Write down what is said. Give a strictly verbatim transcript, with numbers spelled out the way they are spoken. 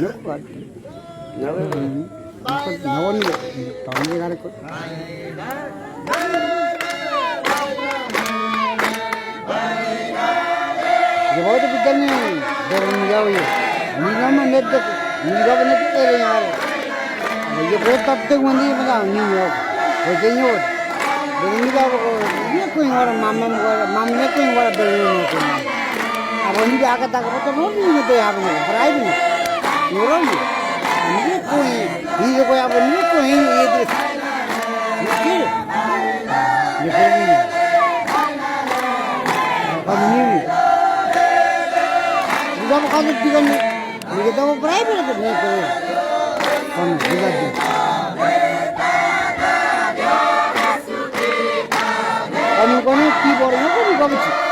Ye bawat bidani, bawat nigaw ye. Nigaw ma nedek, nigaw ma nedek ere yar. Ye bawat tabtek mandi mada nigaw. Bawat nigaw. Bawat nigaw ko, ye ko ingwara mama ingwara, mama ne ko ingwara bawat nigaw ko. Abo nigaw ka tak bawat mo nigaw to ya bawat, bawat nigaw. Nigaw ye. Nigaw ko, nigaw ko ya bawat nigaw ko, nigaw ye. Nigaw ye. Nigaw ye. Kami ni. Juga mo kami tiga ni. Ni kita mo prai pera tu ni tu. Kami juga tu. Kami kami ti bor ni kami kami tu.